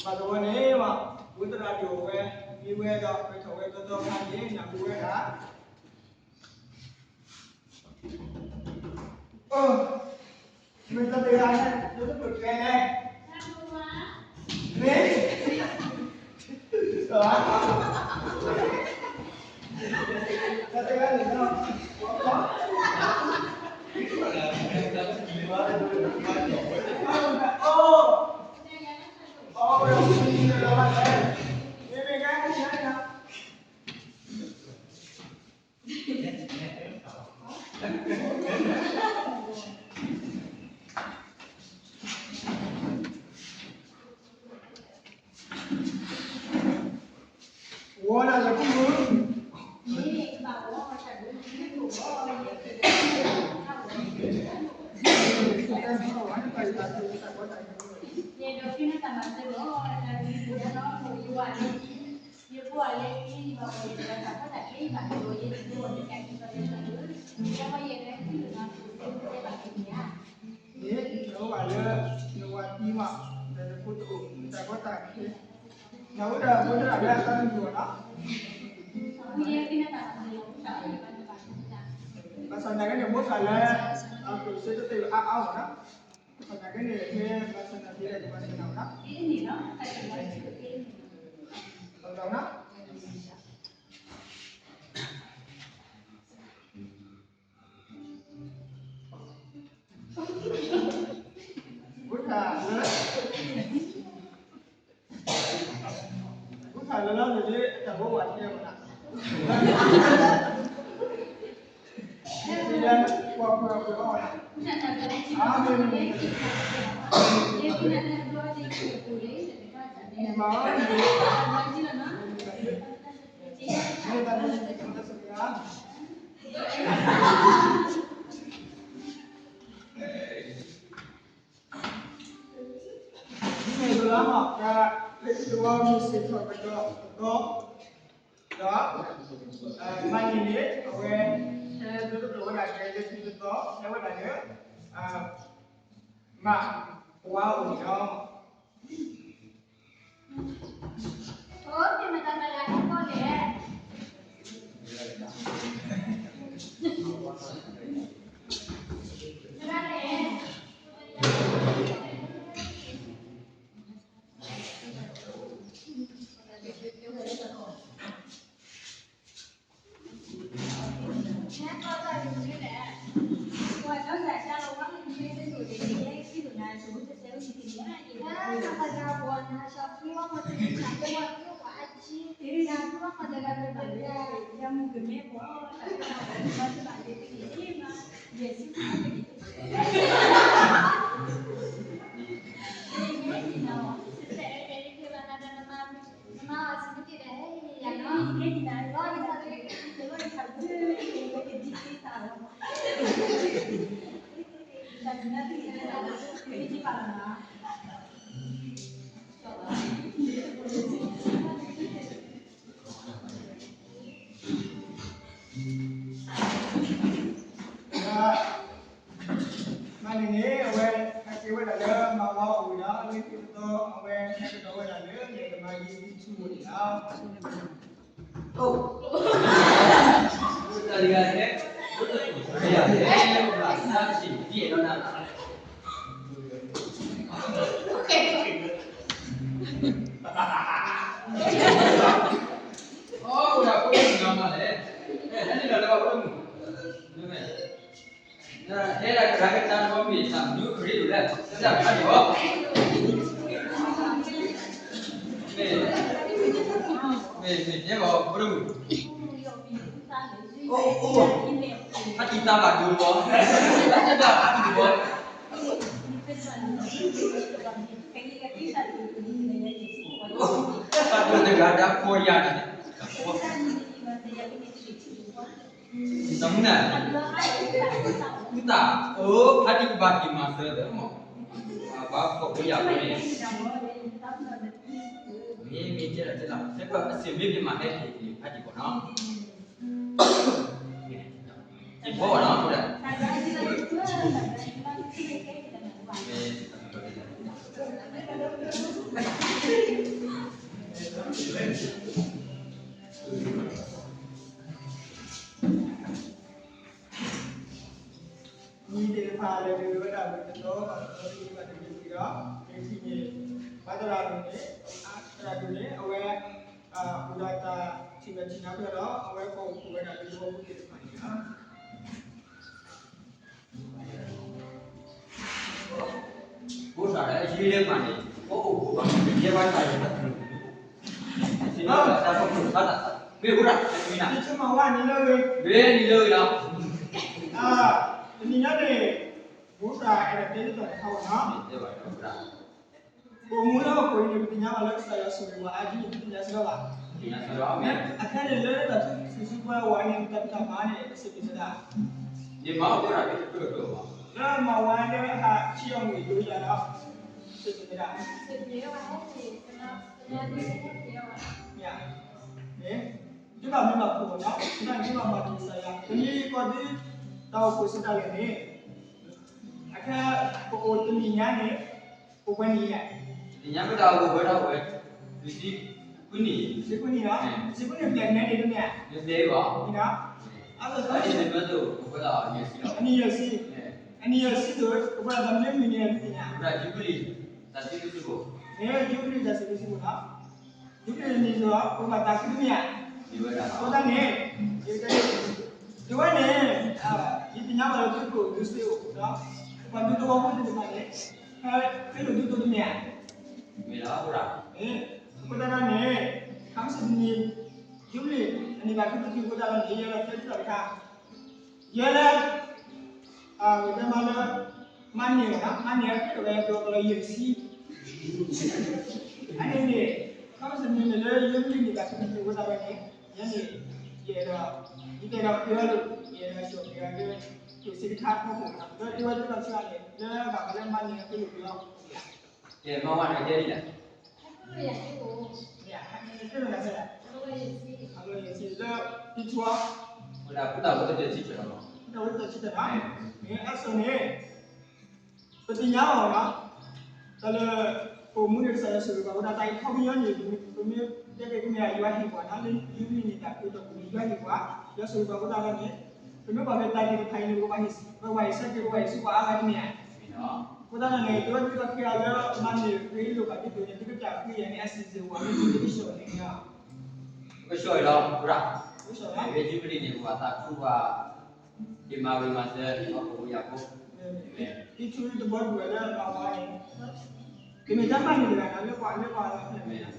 တဘျီန့ၣ် ဝံသရၣ်ဒိၣ်ဝဲ မံဝဲဒီး ပထီၣ်ဝဲတီတီခါန့ၣ် နၢ်ဟူဝဲဒၣ် မ့ၢ်တၢ်တဂၤန့ၣ် ဒိၣ်တပှဲၤလဲၣ်, မ့ၢ် တၢ်တဂၤန့ၣ် ဝဲဒၣ်လၢပူၤ န့ၣ် နဝဲလၢ နဝၤတံၤမး လၢနဖိတအိၣ် နတၢ်ကီတၢ်ခဲ နဝဲဒၣ် ဖိတဂၤလၢအတၢ်မုၢ်အီၤနီၤ ဘၣ်ဆၣ်သနာ်က့န့ၣ် မိၢ်သးလၢ အကျိၣ်စ့တသ့ၣ်အါအါမးနီၤ ဘၣ်ဆၣ်သနာ်က့န့ၣ် မ့ၢ်ဘၣ်ဆၣ်သနာ်က့လၢကဘၣ်ဆၣ်သနာ်က့နီၤ ဘၣ်ဆၣ်သနာ်က့ ဝဲဒၣ်လၢ ဝဲဒၣ်လၢလီၤန့ၣ် အတၢ်ဘိးဝဲတဲဝဲဒၣ် လၢပှၤပှၤပှၤအီၤ အါမ့ၢ်မ့ၢ် မ့ၢ်မ့ၢ် မ့ၢ်တၢ်ဘိးဝဲတဲဝဲဒၣ် မ့ၢ်လီၤမး တၢ်လၢခံတဝီမ့ၢ်စ့ၢ်ကီးကဒီးသီ ဒီး မၤန့ၢ်န့ၣ် အဝဲ ဟဲဒိတဘျီဝဲဒၣ်ကဲလၢခံတသီ ဟဲဝဲဒၣ်လၢ မၤ ပဝါအိၣ်န့ၣ်လီၤ. မၤန့ၢ်န့ၣ် အဝဲ ဟဲက့ၤဝဲဒၣ်လၢမၤဝါအိၣ်ဝံၤဒီး လၢခံတသီ အဝဲဟဲကဒီးဝဲဒၣ်လၢ လၢကမၤယံၤအံၤဆူၣ်အိၣ်န့ၣ်လီၤ. အိၣ် တၢ်တဂၤန့ၣ် တၢ်တဂၤန့ၣ် ဘၣ်ဆၣ်သ့ၣ်ညါဒီးနၤ အိၣ်ဒၣ်ဖိမုၣ်နီၤမးလဲၣ်, ဟဲန့ၣ်ဒီးလၢဘၣ်ဖိမုၣ်, ဟဲဒၣ်တဂၤကတၢၢ်တဘီမ့ၢ်သးမနုၤခရံာ်ဒိၣ်လဲၣ်, တၢ်တၢ်ဖးဒိၣ်, မ့ၢ်, မ့ၢ်, မ့ၢ်တဲဘၣ်ဖိမုၣ်, အိၣ်အိၣ်, ဖးတံၢ်သးဘၣ်ဒိဘီ, ဖးတံၢ်သးဘၣ်ဒိဘီ တဂၤဒၣ်ဖီယၤန့ၣ်, တမူနၤ, မူသး, အိၣ်ဖးတံၢ်ကဘၣ်ဒံးမၤသၢသၢမး, ဘၣ်ဖီၣ်ဖိယၤဖိန့ၣ်, မ့ၢ်မ့ၢ်ကဲဒၣ်ကဲလီၤ, စဲကီးအစ့ၢ်မ့ၢ်မ့ၢ်မၤဟဲက့ၤဖးတံၢ်ကီးနီၤ. ယဘီနီၤ, အဃိဒီး, မ့ၢ်, မ့ၢ်, သရၣ်ဒိၣ်န့ၣ်, သရၣ်ဒိၣ်န့ၣ် အဝဲ အိၣ်ဒီးတၢ်ထံၣ်ဝဲထံၣ်နါဖျၢၣ်ဒီး အဝဲကအိၣ်ဖှိၣ်ဝဲဒၣ်လၢသဝီဖိသ့ၣ်တဖၣ်န့ၣ်လီၤ. ဖိသၣ်လၢအယံၤလၢမၤန့ၣ် ကအိၣ်ဖှိၣ်ဘၣ် ယဲဘၣ်တၢ်ယဲဘၣ်တၢ် မ့ၢ်ဖိသၣ်တၢ်ဖိသၣ် မ့ၢ်ဖိသၣ် တမံၤနၤ ယဆိကမိၣ်ဝဲနံၤလၢဂ့ၤ မ့ၢ်နံၤလၢဂ့ၤလီၤ. တနံၤညါန့ၣ် ဖိသၣ်အဲၣ်ဒိးတဲဒ်သိးတခါဝဲနီၤ ပအိၣ်မူလၢဟီၣ်ခိၣ်အံၤန့ၣ် ပသ့ၣ်ညါဘၣ်လၢကစၢ်ယွၤဆိၣ်ဂ့ၤပှၤအါဒ်န့ၣ် ပသ့ၣ်ညါစ့ၢ်ကီးဘၣ်. အခဲန့ၣ်လၢတၢ်ထူၣ်စုဆူပှၤဝဲန့ၣ် ပတၢ်ဖံးတၢ်မၤန့ၣ် ပစံးဘျုးစ့ၢ်ကီး လၢမၤဝဲလၢအဟးဆံးအီၣ်မ့ၢ်ဒိၣ်ယၤဒီး စံးဘျုးစ့ၢ်ကီး မ့ၢ်ဘၣ်မ့ၢ်ဘၣ်ဖှိၣ်နီၤ မ့ၢ်ဘၣ်မ့ၢ်ဘၣ်ဖှိၣ်ကစၢ်ယွၤ ပမ့ၢ်ကီၢ်ဒု တၢ်အိၣ်ဖှိၣ်စံးတၢ်လဲၣ်န့ၣ် အခဲ ပအိၣ်တနံၤညါန့ၣ် ပှဲၤနံၤလဲၣ် တနံၤညါပတၢ်အိၣ်ဖှိၣ်ဝဲဒၣ်ဝဲ လွံၢ်ဆံခွံနံၣ် လွံၢ်ဆံခွံနံၣ်လီၤ လွံၢ်ဆံခွံနံၣ်ပျဲၢ်နဲဒ်တမ့ၢ် မ့ၢ်ပျဲၢ်အံၤဘၣ် အါ အနံၣ်ယဲၢ်ဆံ အနံၣ်ယဲၢ်ဆံ အနံၣ်ယဲၢ်ဆံသိး ပဝဲဒၣ်တၢ်မနုၤမံၤန့ၣ် ဒ်တနံၤညါ ပဝဲဒၣ်ယူဘလံၤ တၢ်စုကဝဲၤ မ့ၢ်ယူဘလံၤတၢ်စုကဝဲၤစံးဘၣ်နီၤ ယူဘလံၤတနံၤသိး ပဘၣ်သးခုတမ့ၢ်ဧါ အဃိသတးန့ၣ် ယတဲ ဒ်ဝဲန့ၣ် ယသ့ၣ်ညါဘၣ်လၢသုကအိၣ်ဒုးစ့အိၣ်ဒီး ပှၤဒူသဝီဖိသ့ၣ်တဖၣ်န့ၣ် ဟဲခရံာ်လိာ်ဒုးဒိၣ်တမ့ၢ်ဧါ မ့ၢ်လီၤ အဃိသတးန့ၣ် ခါမ့ၢ်စ့ၢ်တနံၤ ယူဘလံၤ အနံၣ်ဘၣ်ခံဆံခံအဃိသတးန့ၣ် ယဲလီၤတဲဒ်သိးတခါ ယဲလၢ ဝဲတဲမးလၢ မၤန့ၢ်ဝဲဒၣ် မၤန့ၢ်အခဲလၢာ်ဝဲဒၣ်ကလီၤယဲၢ်ဆံ အန့ၣ်န့ၣ် ခီဖျိစ့ၢ်န့ၣ်လၢယိၤကလံၣ်န့ၣ် တၢ်ခံထံၣ်ဝဲဒၣ်ဝဲန့ၣ် ယဲန့ၣ် ယအဲၣ်ဒိး ယတအဲၣ်ဒိးပျၢၤလိာ် ယအဲၣ်ဒိးဆှၢပျၢၤလၢ ယိၤစ့တခါထီဘိ လၢအဝဲဒၣ်တၢ်ဆၢန့ၣ် လၢဘၣ်ဃးလၢမၤန့ၢ်အခဲလၢာ်ပျၢၤ ကဲမၤဝဲန့ၣ်ကဲဒ်လဲၣ် လၢ တထူၣ် ဝဲဒၣ် ဖိသၣ်ဖိတဆံတၢ် အဃိန့ၣ် ပသ့ၣ်ညါအီၤနီၤ တၢ်လၢ ပအိၣ်မူန့ၣ် ကစၢ်ယွၤဆိၣ်ဂ့ၤပှၤ အဃိဒၣ်တၢ်အံၤခီပညီန့ၣ် ပမ့ၢ်တဲက့ၤကမ့ၢ်ယွၤဟ့ၣ်ပှၤနီၤ လၢယူဘလံၤန့ၣ် တၢ်ဖံးတၢ်မၤန့ၣ် ယွၤဟ့ၣ်ပှၤ ယွၤဆိၣ်ဂ့ၤပှၤအဃိသတးန့ၣ် ပမ့ၢ်ကွၢ်က့ၤတၢ်သ့ၣ်တဖၣ်အံၤန့ၣ် ပကဘၣ်ဟ့ၣ်ဆၢက့ၤ ပကဘၣ်ဟ့ၣ်ဆၢက့ၤပှၤအါဂၤတမ့ၢ်ဧါ အဃိသတးန့ၣ် တဝဲဒၣ်တၢ်ခဲအံၤလၢမၤန့ၢ်ဃ့လိာ်ဘၣ်ဒ်သိးန့ၣ် သုကတၢ်ဃ့ယၤန့ၣ် အစံၣ်စ့ၢ်ဝဲ မ့ၢ်သုကကဆှီန့ၣ် ကဆှီလီၤ ကဆှီလီၤ ယူဘလံၤန့ၣ် ပဘၣ်သးခုပှၤ က့ၤမၤဂ့ၤမၤစၢၤ ဟီၣ်ခိၣ်ဖိယာ်ဖိ တထူၣ်တဘီဒူၣ်ဝဲလၢမၤဝဲန့ၣ် တမ့ၢ်တၢ်မၤန့ၢ်တဂၤနီၤ လၢပှၤလၢပှၤလီၤ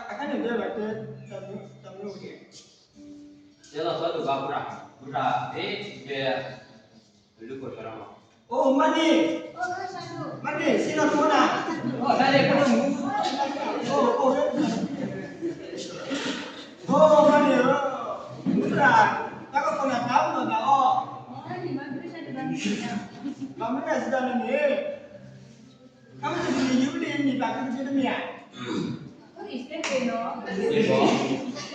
အခါန့ၣ်တဲလီၤတဲ တမ့ၢ်အိၣ်ကဲ တဲလီၤဆီဒိၣ်ဘၣ်ဘုရား ဘုရား ဟဲ ကဲ လူၤကိာ်ဆီလီၤ အိၣ် မၤန့ၢ် မၤန့ၢ် စံၣ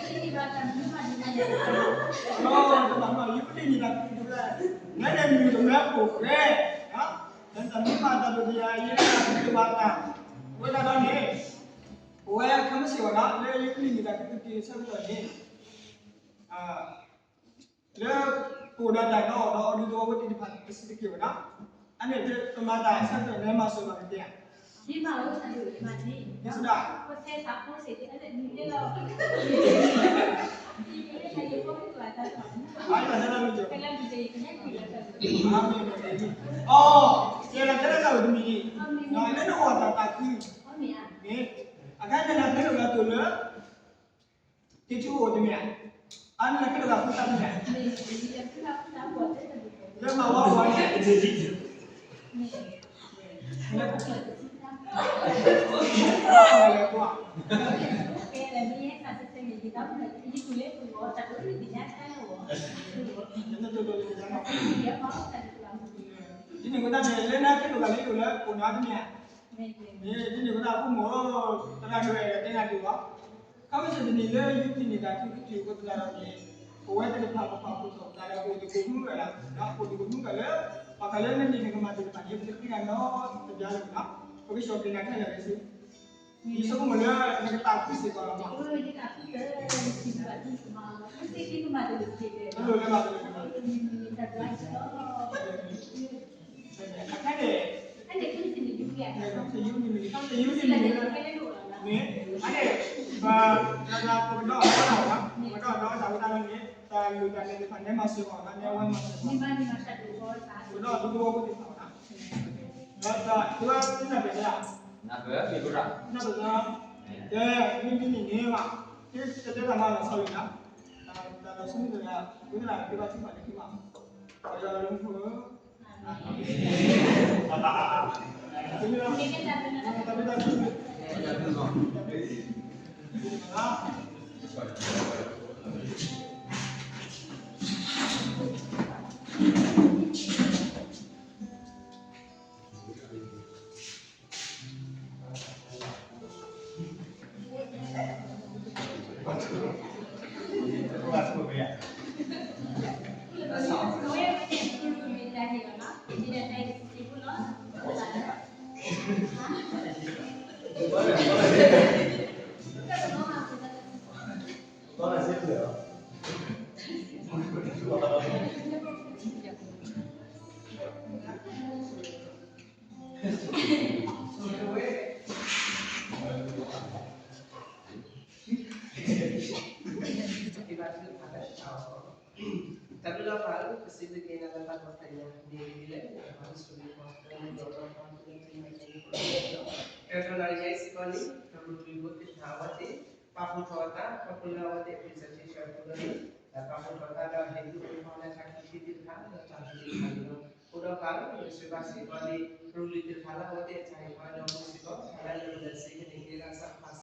်လီၤထူနၤ အိၣ် တၢ်လဲၤကနူၤမူ အိၣ် အိၣ် အိၣ် မၤန့ၢ်ဧၢ ဘုရား တၢ်ကပီၤနၤတၢ်အိၣ်ဒီးတၢ်အီၣ် ဘၣ်မနုၤစံးတၢ်န့ၣ်န့ၣ် ခါမ့ၢ်တနံၤယူဘလံၤန့ၣ် တၢ်ကဒုးက့ၤတမ့ၢ်ဧါ တဘၣ်မနုၤ ယူဘလံၤန့ၣ် တၢ်ကဒုးက့ၤတမ့ၢ်ဧါ နမ့ၢ်တမ့ၢ်အိၣ်ဃဲ နတၢ်မ့ၢ်မၤတၢ်ဒိၣ်ကယၤ ယဲဒၣ်ကဒုးက့ၤဘၣ်တၢ် အဝဲဒၣ်ဒီးန့ၣ် ပဝဲခါမ့ၢ်စ့ၢ်ကီးနီၤ လၢယူဘလံၤန့ၣ် တၢ်ကဒုးက့ၤဆၢကတီၢ်န့ၣ် လၢပအိၣ်ဒီးတၢ်ဒီးအီၣ်ဒီးအီၤဒ်သိးအဝဲသ့ၣ်တဖၣ်ပစံးတက့ၢ်ဝဲဒၣ် အန့ၣ်ပမၤတၢ်ဆၢကတီၢ်န့ၣ်မၤစၢၤဘၣ်ကသ့ဧါ ဒ်မၤဝဲတၢ်ဒိၣ်မးန့ၣ် ဒ်စဒၣ် ပတဲသးဖိစ့ၢ်ကီးလၢနံၤတဲလီၤ အန့ၣ် ယဲဒၣ်တဲလၢတၢ်အိၣ်တမံၤန့ၣ် လၢနအိၣ်တၢ်သးခု အခါန့ၣ်နၤတဲလိာ်သးသိးလၢ တထူၣ်အိၣ်တမ့ၢ်ဧါ, အန့ၣ်နၤကဲထီၣ်သးဖိသၣ်တမ့ၢ်ဧါ, လၢမၤဝါဝါန့ၣ် ဒ်န့ၣ်အဃိသတးန့ၣ် လၢနၤကဲထီၣ်သးဖိသၣ်တမ့ၢ်ဧါ, မ့ၢ်ဒ်န့ၣ်အဃိသတး ဖိမုၣ် တဂၤဒီးအဲၣ်ဒိးတဲနၤဒံးဘၣ် ခီမ့ၢ်စ့ၢ်တနံၤလၢယူဘလံၤန့ၣ် တၢ်ထုကဖၣ်အဃိသတးဒီးန့ၣ် ပဝဲသ့ၣ်တဖၣ်ပပာ်ဖှိၣ်ထီၣ်ပသးဒီး ပအိၣ်သကိးမုၢ်ဂၤလၢ်လီၤ, ပအိၣ်သကိးမုၢ်ဂၤလၢ ဘၣ်ဃးလၢနမ့ၢ်နကမၤသ့ၣ်တဖၣ်န့ၣ် ပတသ့ၣ်ညါနီတဘျီလၢၤဘၣ်, ပကဆှီၣ်ပျံၤနၤခဲလၢာ်လၢစု ယဆိကမိၣ်လၢနကသးခုစ့ၢ်ကီးလီၤမး, တလိၣ်လၢၤဘၣ်, တလိၣ်လၢၤဘၣ်, အခဲန့ၣ် န့ၣ် အန့ၣ် ပှၤ ပကဒီးအီၣ်တၢ်ဝဲဒၣ်, ပကဒီးအီၣ်တၢ်ဝဲဒၣ်န့ၣ် တၢ်လုၢ်တၢ်လဲၤသ့ၣ်တဖၣ်န့ၣ် မၤစၢၤအီၤ မၤစၢၤအီၤ, ပကဒီးအီၣ်တၢ်ဝဲသ့ၣ်တဖၣ်န့ၣ် ဒီးတၢ်သ့ၣ်တဖၣ်န့ၣ် နၢ်ပၢၢ်မ့ၢ်ဘၣ်, နၢ်ပၢၢ်လီၤ, ကဲ မ့မ့ၢ်န့ၣ်န့ၣ်ဘၣ်, ကဲ တတဲတၢ်မၤလီၤဆီလံနၤ, တၢ်လီၤဆီန့ၣ် ဝဲဒၣ်ကဘၣ်ထုကဖၣ်လၢခံဘၣ်, ပယီၤလၢမူခိၣ်ဧၢ တၢ်ဘျုးလီၤဖးဧၢ, ပစံးဘျုးက့ၤနၤလၢတၢ်ကီတၢ်ခဲန့ၣ် ဒ်လဲၣ် နဘၣ်ဆိၣ်ဂ့ၤပှၤ ကဲထီၣ်နၤယဲစ့ၢ်ကီးန့ၣ် ကရူၢ်ကရံၢ်ဖိသ့ၣ်တဖၣ်အဝဲသ့ၣ် ပာ်ဖှိၣ်ထီၣ်အသး ခီဖျိလၢအဝဲသ့ၣ် presentation အဃိဒီးန့ၣ် ပာ်ဖှိၣ်ထီၣ်အသးဒီးဟ့ၣ်ဒုးအိၣ်ထီၣ်လၢ တၢ်ခံထံသ့ၣ်တဖၣ် ဒီးတၢ်ဟ့ၣ်သ့ၣ်တဖၣ်န့ၣ်လီၤ. အဃိဒီးပၢ်ဧၢ, ယစံးဘျုးစ့ၢ်ကီးန့ၣ် ကရူၢ်ကရံၢ်သ့ၣ်တဖၣ်လၢအဝဲသ့ၣ်အတၢ်ဟ့ၣ်ခီဒီးအဃိစ့ၢ်ကီး တၢ်လၢလၢပလဲၤစ့ၢ်ကီးန့ၣ် ကဲဒၣ်စးဖး